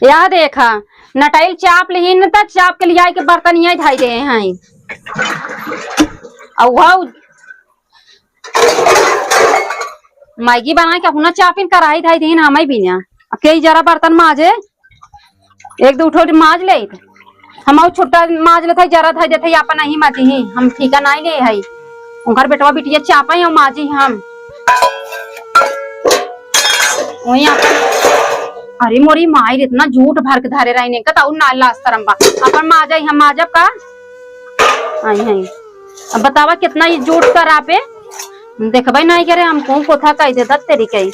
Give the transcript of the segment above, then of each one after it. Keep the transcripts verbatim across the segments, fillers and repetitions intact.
यह देखा, नटाइल चाप लिहिन न, त चाप के लियाई के बर्तन यहीं धई दे हैं। अउ वह मैगी बनाए के अपना चापिन कराई धई दीन, हमें भी ना। अब के जरा बर्तन माजे, एक दो उठो माज ले। हम अउ छुट्टा माज लेते, जरा धई देते, अपन नहीं माजी ही, हम ठीका नहीं ले है। उनकर बेटवा बिटिया चापा ही, हम माजी हम। वहीं अपन, अरे मोरी माई रे, इतना जूठ भर के धरे रही ने, कत अउर ना लाज शरम बा। अपन माजा ही हम माजब का? आई हैं। अब बतावा कितना ये जूठ कर आपे। देखबे नहीं करे, हमको कोथा कह देता तेरी कही।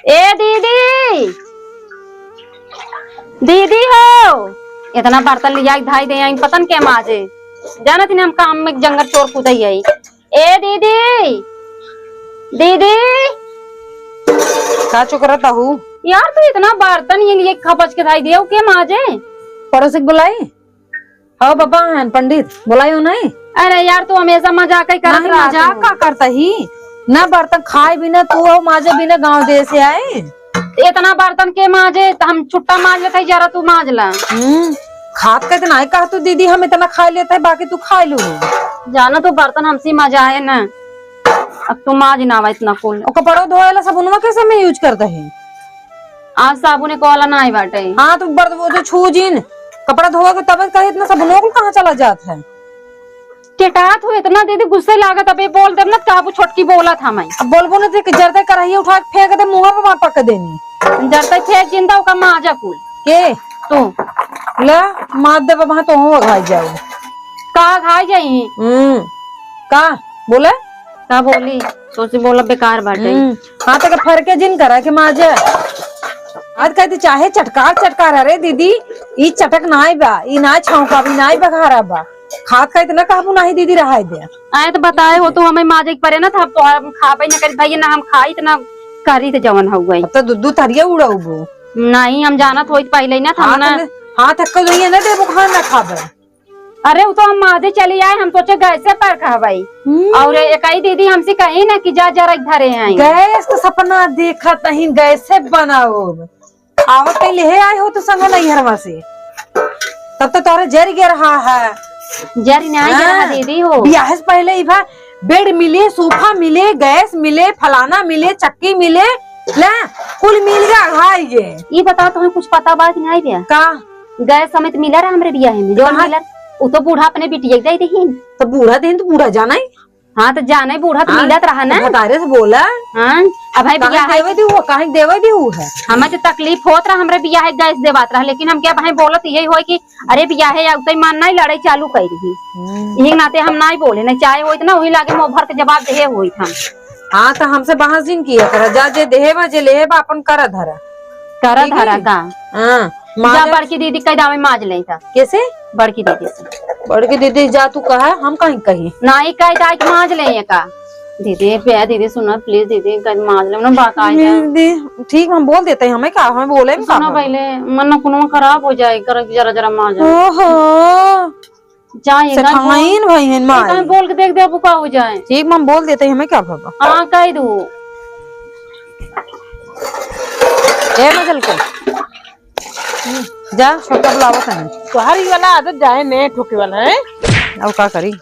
ए दीदी, दीदी हो, इतना बर्तन लिया के धाई दे आई, पतन के माजे। जानत ही ना हम काम में जंगल चोर कूदई आई। ए दीदी, दीदी। का चुकरत हू? यार, तू इतना बर्तन ये लिए खपच के धाई दियो, के माजे? पड़ोसी के बुलाई? हो बाबा, हन पंडित, बुलायो नहीं? अरे यार, तू हमेशा मजाक ही करत नहीं, रहत मजाक हो। का करता ही? ना बर्तन खाए बिना तू हो, माजे बिना गांव देश से आए। इतना बर्तन के माजे, त हम छुट्टा माज लेते, जरा तू माज ला। हम्म, खात के इतना है, कह तू दीदी हम इतना खा लेते हैं, बाकी तू खा लू। जाना तू बर्तन हमसे मजा है ना, अब तू माज ना आवा इतना कुल। और कपड़ों धोए वाला साबुनवा कैसे में use करता है? आज साबुन एक वाला ना आई बाटे। हाँ, तो बर्त-, वो जो छू जिन, कपड़ा धोवे के तब कहे इतना साबुन कुल कहाँ चला जात है? के कहा तू इतना दीदी गुस्से लागत, अबे बोल देब ना, काबू छोटकी बोलत हमें। अब बोलबो ना, ते जरते कराही उठा के फेंक दे, मुंह पे वहाँ पक देनी। जरते फेंक जिंदा ओका माजा कुल। के? तू। ले, मार दे बाबा, तो हो घाई जाओ। का घाई जाई? हम्म, का? बोले? का बोली? सोची बोला बेकार बाटे। हम्म, हाँ, तो के फरके जिन करा के माजा। आज कहती चाहे चटकार चटकार, अरे दीदी, ई चटक नाई बा, ई ना छौंका, ई नाई बघारा बा। खात का इतना काबू नाही दीदी, रहाई दे। आए तो बताए हो तू हमें माजे के परे ना, तो हम तो हम खाबे ना करी भैया, ना हम खाई इतना करी तो जवन हो गई। अब तो दू दू थरिया उड़ाउबू। नहीं, हम जानत होई पहले ही ना, तो हम हाथ ना में, हाथ हक्को धोइए ना देबू, खान ना खाबे। अरे वो तो हम माजे चली आए, हम सोचे गैसे पर कहबाई। हम्म। और एक आई दीदी हमसे कही ना कि जा जरा धरे हैं। गैस तो सपना देखत नहीं, गैसे बनाओ। आवत कहीं लेहे आए हो तू संग नैहरवा से, तब तो तोहरे जरि गया रहा है। जरि नहीं गया रहा हाँ। दीदी हो। बियाह से पहले ही भा बेड मिले, सोफा मिले, गैस मिले, फलाना मिले, चक्की मिले, ले कुल मिल गया भाई ये। ये बताओ तुम्हें कुछ पता बा कि नहीं बा? का? गैस समेत मिला रहा हमरे बियाह में, जो कहाँ? मिला, वो तो बूढ़ा अपने बिटिया के दे दही। तो बूढ़ा देन तो बूढ़ा जाना ही। हाँ, तो जाने बूढ़ा तो हाँ, मिलत रहा ना। तो भतारे से बोला। हाँ, अब है काहे बियाह है। देवे दी हुआ, काहे देवे दी हुआ है? हमें तो तकलीफ होत रहा, हमरे बियाह है गैस देवात रहा, लेकिन हम क्या भाई बोलत यही होई कि अरे बियाह है, अब तो मन नहीं लड़ाई चालू कर रही। हम्म। यही नाते हम नहीं बोले, नहीं चाहे होई तो ना वही लागे मुंह भर के जवाब दे होई था। हाँ, तो हमसे बहस जिन किया करा, जा जे देहे बा, जे लेहे बा, अपन करा धरा। करा ठीक है? धरा का? हाँ। जा माजब बड़की दीदी कह दावे माज ले था। कैसे? बड़की दीदी से। बड़की दीदी जा तू कहा, हम कहीं कही। नाई कह दाई कि माज ले ये का? दीदी, प्यार दीदी सुना, please दीदी, कह माज ले, ना बात आई है। दीदी, ठीक, हम बोल देते हैं, हमें का, हमें बोले में का सुना होगा? पहले, मन ना कुनवा खराब हो जाए, कर जरा जरा माज ले। ओहो। जाए, एक बार बोल, सिखाइन भाई हैं एक बार माई। बोल के देख दे, अब का हो जाए। ठीक, हम बोल देते हैं, हमें क्या भगा? हाँ, कह दो। ए मजल के। जा, छोटा बुलावत है। तोहार ई वाला आदत जाए ने, ठोके वाला है। अब का करी?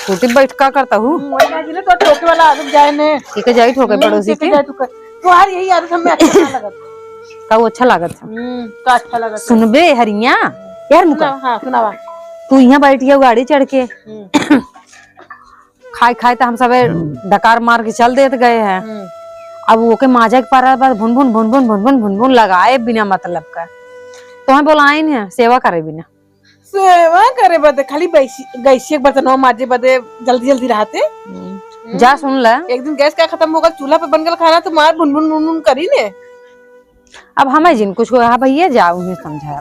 टूटी बैठ का करता हूँ? हम्म, वही ना, जिले तो ठोके वाला आदत जाए ने। ठीक है, जाई ठोके हम्म, पड़ोसी ठीक है, के। जाए तू कर। तोहार यही आदत हमें अच्छा ना लगत। का वो अच्छा लागत है? हम्म, का अच्छा लगत है? सुनबे हरिया, यार मुका। सुनावा, हाँ, सुनावा। तू यहाँ बैठ गया गाड़ी चढ़ के। हम्म। खाए खाए तो हम सबे हम्म। डकार मार के चल देत गए हैं। हम्म। अब ओके माजा के पारा बस भुन भुन, भुन भुन, भुन भुन, भुन भुन लगाए बिना मतलब का। तो हम बोलाइन है, सेवा करे बिना। सेवा करे बदे खाली बैसी, गैसिया के बर्तनवा माजे बदे जल्दी जल्दी रहते। हम्म। हम्म। जा सुन ले। एक दिन गैस का खत्म होगा, चूल्हा पे बन गल खाना तो मार भुन भुन भुन भुन करी ने। अब हमें जिन कुछ कहा भैया, जा उन्हें समझा।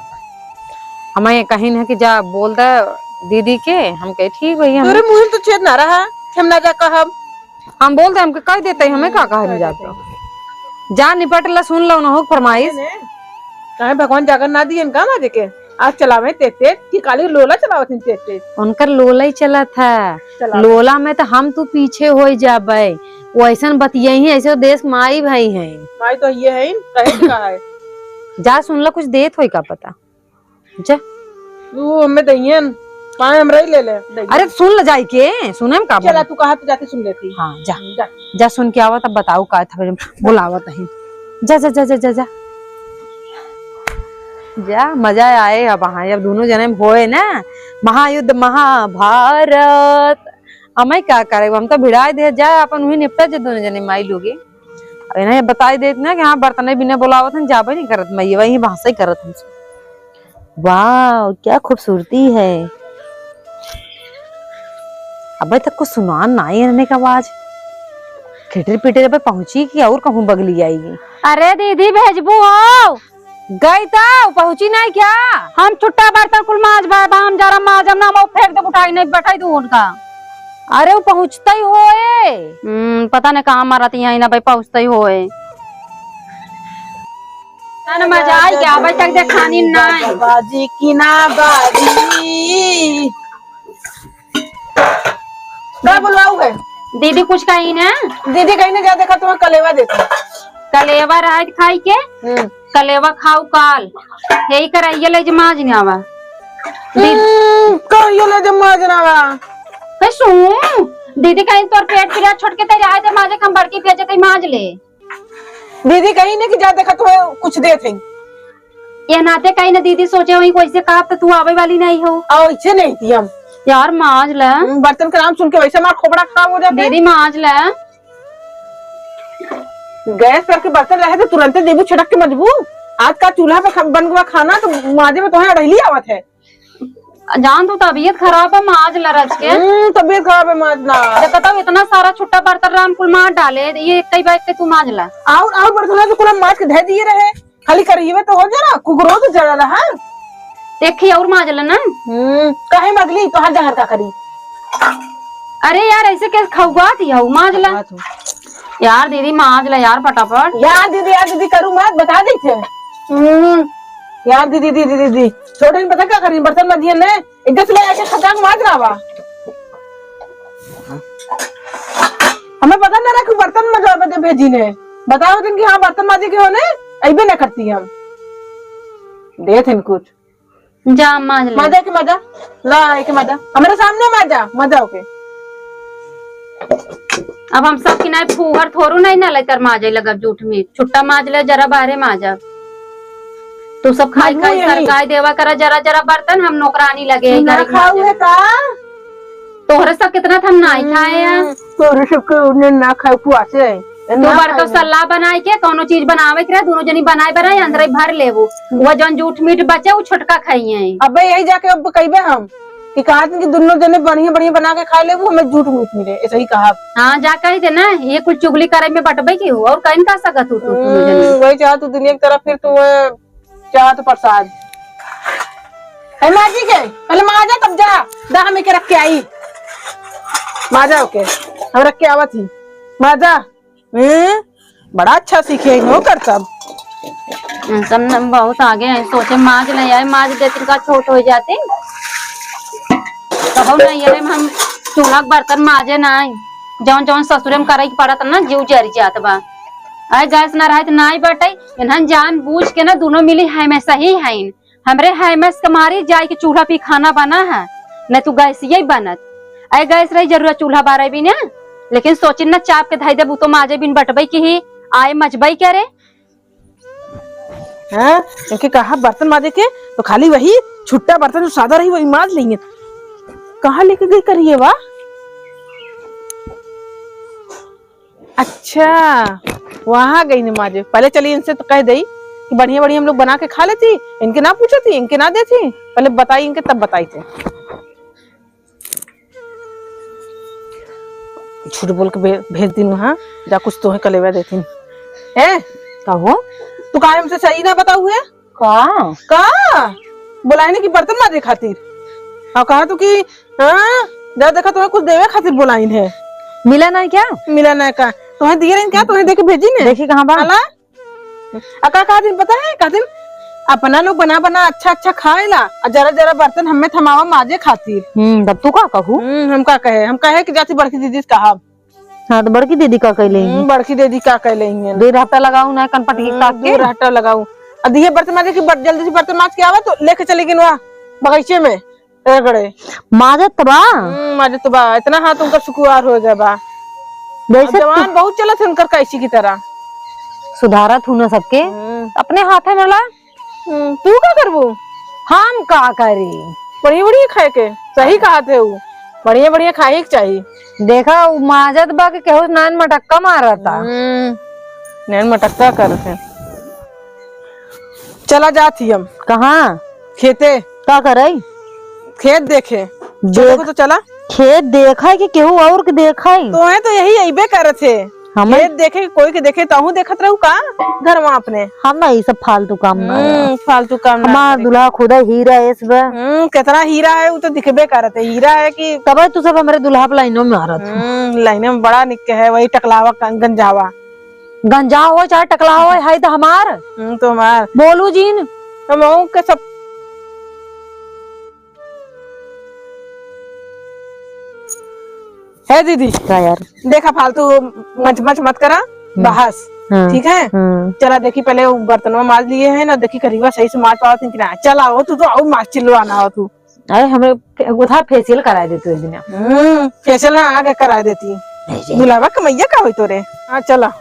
हमें कहीं न कि जा बोल दे दीदी के, हम कहे ठीक भैया, हम तोरे मुँह में तो छेद ना रहा, हम ना जा कहब। हम बोल दे, हमके कह देते, हमें का कहे में जाता। जा निपट ला, सुन ला उन्हों फरमाइश। काहे भगवान जागर ना दिए इनका माजे के? आज चलावे तेज तेज, कि काली लोला चलावत हैं तेज तेज। उनकर लोला ही चला था। चलावत। लोला में तो हम तू पीछे हो जाबे। वो ऐसन बतियाई हैं, ऐसे देश माई भाई हैं। माई तो ये है, कहे का है? जा सुन ला, कुछ देत होई का पता। जा। तू हमें दहियन, पाए हमरा ही ले ले, दहियन। अरे सुन ला जाई के, सुने में का चला, बोल। तू कहा तो जाके सुन लेती। हाँ, जा। जा। जा सुन के आवा, तब बताऊ का था, बुलावत है। जा, जा, जा, जा, जा, जा। जा, मजा आए अब वहाँ, अब दोनों जने में होए ना, महायुद्ध महाभारत। अब मैं का करे, हम तो भिड़ाए दे, जा अपन वही निपटा जे दोनों जने माई लोगे। अब इन्हें बताई देत ना कि हाँ, बर्तन बिना बोलावत हन, जाबे नहीं करत, मैं ये वही भाषा ही करत हन। वाह, क्या खूबसूरती है। अबे तक कुछ सुनान ना आई इन्हें का आवाज। खिटर पिटर पे पहुंची कि और कहूँ बगली आएगी। अरे दीदी, भेजबू हो? गई तो पहुंची नहीं क्या? हम छुट्टा बर्तन कुल माज बा, बा, हम जरा माजम ना, हम फेंक दे, उठाई नहीं, बैठाई दू उनका। अरे वो पहुंचता ही होए। हम्म, पता नहीं कहाँ मरत यहाँ ना भाई, पहुंचता ही होए। ना, ना, मजा आई क्या? अबे तक देखानी ना आई। बाजी की ना बाजी। का बुलाऊ है? दीदी कुछ कही ना। दीदी कही ना, जा देखा तुम्हें कलेवा देती। कलेवा रात खाई के, हम्म। कलेवा खाऊ काल। यही करैया ले जमाज ने आवा। दीदी हम्म, कहियो ले जमाज ना आवा। ए, सुन, दीदी कही तोर पेट पिरा छोट के तेरे आए थे माजे, हम बड़की भेजे थे माज ले। दीदी कही ना कि जा देखा तुम्हें कुछ दे थे। ये नाते कही ना दीदी सोचे वही कैसे कहा तो तू आवे वाली नहीं हो। आओ इच्छे नहीं थी हम। यार माज ले। हम्म, बर्तन का नाम सुन के वैसे हमारा खोपड़ा खराब हो जाता है। दीदी माज ले। गैस पर के बर्तन रहे तो तुरंते देबू छटक के मजबू। आज का चूल्हा पे खा-, बन गवा खाना तो माजे में तुम्हें अड़हली आवत है। जान तू तबीयत खराब है, माज ला रच के। हम्म, तबीयत खराब है, माज ला। देखा तो इतना सारा छुट्टा बर्तन राम कुल मार डाले, ये एक ही बार के तू माज ला। और, और बर्तन तो कुल हम माज के धे दिए रहे, खाली करिए तो हो जरा, कुकरो तो जरा रहा। एक ही और माज ला ना। हम्म, काहे मगली, तोहार जहर का करी? अरे यार, ऐसे कैसे खौगात ही हऊ, माज ला। खौगात हूँ। यार दीदी, माज ला यार फटाफट। यार दीदी, यार दीदी, करू मत, बता देते। हम्म, यार दीदी, दीदी, दीदी, छोटे ने पता क्या करी, बर्तन माजिए ने, इधर से ले आके खटाक माज रहा बा। हमें पता ना रहा कि बर्तन माजवा बदे भेजी ने। बताओ दिन कि हाँ, बर्तन माजे के होने, अइबे ना करती हम। दे थे कुछ। जा माज ले। माजा के माजा, ला, एक माजा। हमारे सामने माजा, माजा ओके। अब हम सब की नाई फूहर थोरू नहीं ना लेतर माजे लगब जूठ में। छुट्टा माज ले, जरा बाहरे माजा। तू सब खाई मजबूर खाई यही। सरकाई देवा करा जरा जरा बर्तन, हम नौकरानी लगे तू ना घर खाऊ माजे। है का? तोहरे सब कितना था हम नाई खाए हैं। हम्म, तोहरे सब के उन्हें ना खाए उपवास है। तू ना बड़का खाए। सलाह बनाए के कौनो चीज बनावे के रहे, दोनों जनी बनाए बनाए अंदर ही भर लेबू। वो जौन जूठ मीठ बचे, वो छोटका खाइए। अबे यही जाके अब कहबे हम कि कहा कि दोनों जने बढ़िया बढ़िया बना के खा लेबू, हमें जूठ मीठ मिले, ऐसा ही कहा। हाँ, जा कह दे ना, ये कुल चुगली करे में बटबे की हो, और कहीं का सकत हो तू दोनों जने। हम्म, वही चाह तू दुनिया की तरफ, फिर तू, अ, चाह तो प्रसाद। ए माजी के, पहले माजा तब जा, दा हमें के रख के आई। माजा ओके, हम रख के आवत ही। माजा। हम्म, बड़ा अच्छा सीखे हो करतब। हम्म, सब न बहुत आगे हैं, सोचे माज नहीं आए, माज देती का छोट हो जाती। कहो नहीं, अरे हम चूल्हा के बर्तन माजे ना आई, जौन जौन ससुरे में करे के पड़त ना, जीव जरि जात बा। आए गैस ना रहे तो ना आई बटे, इन्हन जान बूझ के ना दोनों मिली हमेशा ही हैं। हमरे हैमस के मारी जाए के चूल्हा पे खाना बना है, न तू गैसिये बनत। ऐ गैस रही जरूरत चूल्हा बारे भी ना, लेकिन सोचिन ना चाप के धई देबू तो माजे बिन बटबई की ही, आए मजबई करे। हाँ, इनके कहा बर्तन माजे के तो खाली वही छुट्टा बर्तन जो सादा रही वही माज लेंगे। कहाँ लेके गई करिए वा? अच्छा, वहाँ गई न माजे। पहले चली इनसे तो कह दई कि बढ़िया बढ़िया हम लोग बना के खा लेती, इनके ना पूछती, इनके ना देती, पहले बताई इनके तब बताई थे। झूठ बोल के भे-, भेज दिन वहाँ, जा कुछ तोहे कलेवा देती। ए, का हो? तू काहे हमसे सही ना बताऊ है? का? का? बोलाइन कि बर्तन माजे खातिर। और कहा तू कि, हाँ, जा देखा तुम्हें कुछ देवे खातिर बोलाइन है। मिला ना क्या? मिला ना का? तुम्हें दिए रही क्या? तुम्हें देके भेजी ने? देखी कहाँ बा? आला? आ का कहा दिन पता है? कहा दिन अपना लोग बना बना अच्छा अच्छा खाएला, आ जरा जरा बर्तन हमें थमावा माजे खातिर। हम्म, तब तू का कहू? हम्म, हम का कहे? हम कहे कि जाती बड़की दीदी से कहा। हाँ, तो बड़की दीदी का कह लेंगी? हम्म, बड़की दीदी का कह लेंगी? दो रहटा लगाऊ ना, कनपट की हम्म, काट के। दो रहटा लगाऊ। अब दिए बर्तन माजे कि बर-, जल्दी से बर्तन माज के आवा तो लेके चली गई वहाँ बगीचे में रगड़े। माजत तो बा। हम्म, माजत तो बा। इतना हाथ उनका सुकुवार हो गया बा। जैसे अब जवान तू बहुत चलत है उनकर कैंची की तरह। सुधारत हूँ ना सबके। हम्म। अपने हाथे में ला। हम्म, तू का करबू? हम का करी? बढ़िया बढ़िया खाए के, सही कहा थे उ, बढ़िया बढ़िया खाए के चाही। देखा, उ माजत बा कि केहू नैन मटक्का मारता। हम्म, नैन मटक्का करत है। चला जात ही हम। कहाँ? खेते। का करई? खेत देखे। देख, चलो तो चला। खेत देखा है कि केहू और के देखा है? तो है तो यही अइबे करत है। हमें खेत देखे, कोई के देखे, तहूँ देखत रहू का घर में अपने? हम ना, ये सब फालतू काम ना है। हम्म, फालतू काम ना हमार करे। दूल्हा खुदा हीरा एस बा। हम्म, कितना हीरा है, वो तो दिखबे करत है, हीरा है कि तब तू सब हमरे दूल्हा पे लाइनों में आ रहा था। हम्म, लाइनों में बड़ा निक है, वही टकलावा, गंजावा। गंजा हो चाहे टकला हो, है तो हमार। हम्म, तो हमार। बोलू जीन। हम के सब। हे दीदी। का यार? देखा, फालतू मच मच मत करा, हम्म। बहस। हाँ। ठीक है? हम्म। चला देखी, पहले वो बर्तनवा माज लिए है ना, देखी करीबा सही से माज पावत है कि ना। चला हो तू तो, आऊ माज चिल्लवाना हो तू। अरे, हमें फे-, उठा फेशियल कराए देती एक दिन। हम्म, फेशियल ना आगे कराए देती। नहीं, नहीं। दुल्हवा कमैया का होई तोरे? हाँ, चला।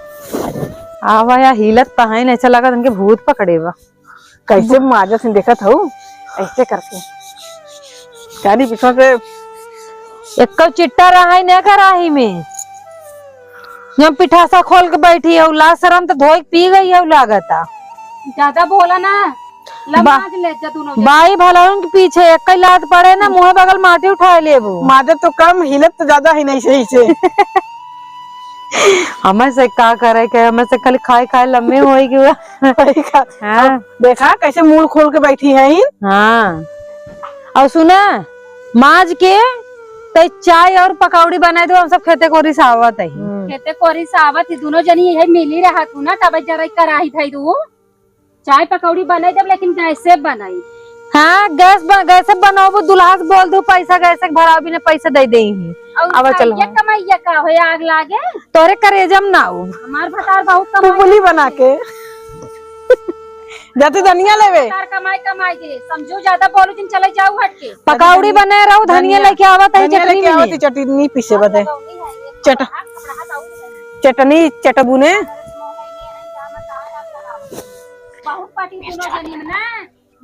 आवा या हिलत तो है, ऐसा लगा तुमके भूत पकड़े बा। कैसे माजत है देखत हऊ, ऐसे करके। कानी पीछे से। एक्को चिट्टा रहा है ना कराही में। जब पिठासा खोल के बैठी है, लाज शरम तो धोई के पी गई है, लागता। ज्यादा बोला ना, बा-, लमाज ले जा दोनों जने। बाई भलउन के पीछे एक ही लात पड़े ना, मुँह बगल माटी उठाए लेबू। माजत तो कम, हिलत तो ज्यादा ही नहीं सही से। हमें से का करे के, हमें से खाली खाए खाए लम्बे होई गए। सही का। हाँ। अब देखा कैसे मुंह खोल के बैठी है इन। हाँ। और सुना, माज के तै चाय और पकौड़ी बनाए दो, हम सब खेते कोरी से आवत है। हम्म। खेते कोरी से आवत ही, दोनों जनी यही मिली रहत हूँ ना, तब जरा कराही धई दू। चाय पकौड़ी बनाई देब, लेकिन गैस से बनाई। हाँ, गैस ब-, गैस से बनाबू, दुल्हा से बोल दू, पैसा गैस के भराओ, बिना पैसा दे दे ही। और अब चलो। ये कमाइया का होए, आग लागे? तोरे करेजम ना हो। हमार भतार बहुत कमाई पुपुली बना के। जाते धनिया लेवे। भतार कमाई, कमाई दे, समझो, ज्यादा बोलू जिन, चले जाऊ हट के। पकौड़ी बने रहू, धनिया धनिया। लेके आवत है, धनिया चटनी लेके में आवत नहीं। है, चटनी पीसे बदे। लगौनी है, ये चट-, थोड़ा, थोड़ा सा और है। चटनी चटबू ने। बहुत पार्टी दोनों जनी में ना,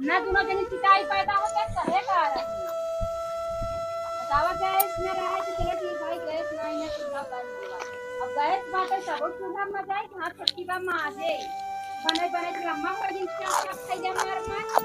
ना दोनों जनी पिटाई पैदा हो गया, करे का रही। बतावा गैस में रहे तो चलो ठीक भाई, गैस नहीं है, चूल्हा बंद हुआ। अब गैस बाटे, सब चूल्हा में जाए, हाँ, छोटकी बा माँ आ जाए। बने, बने के लम्बा हो गई, क्या, क्या खाई जा मार, मार।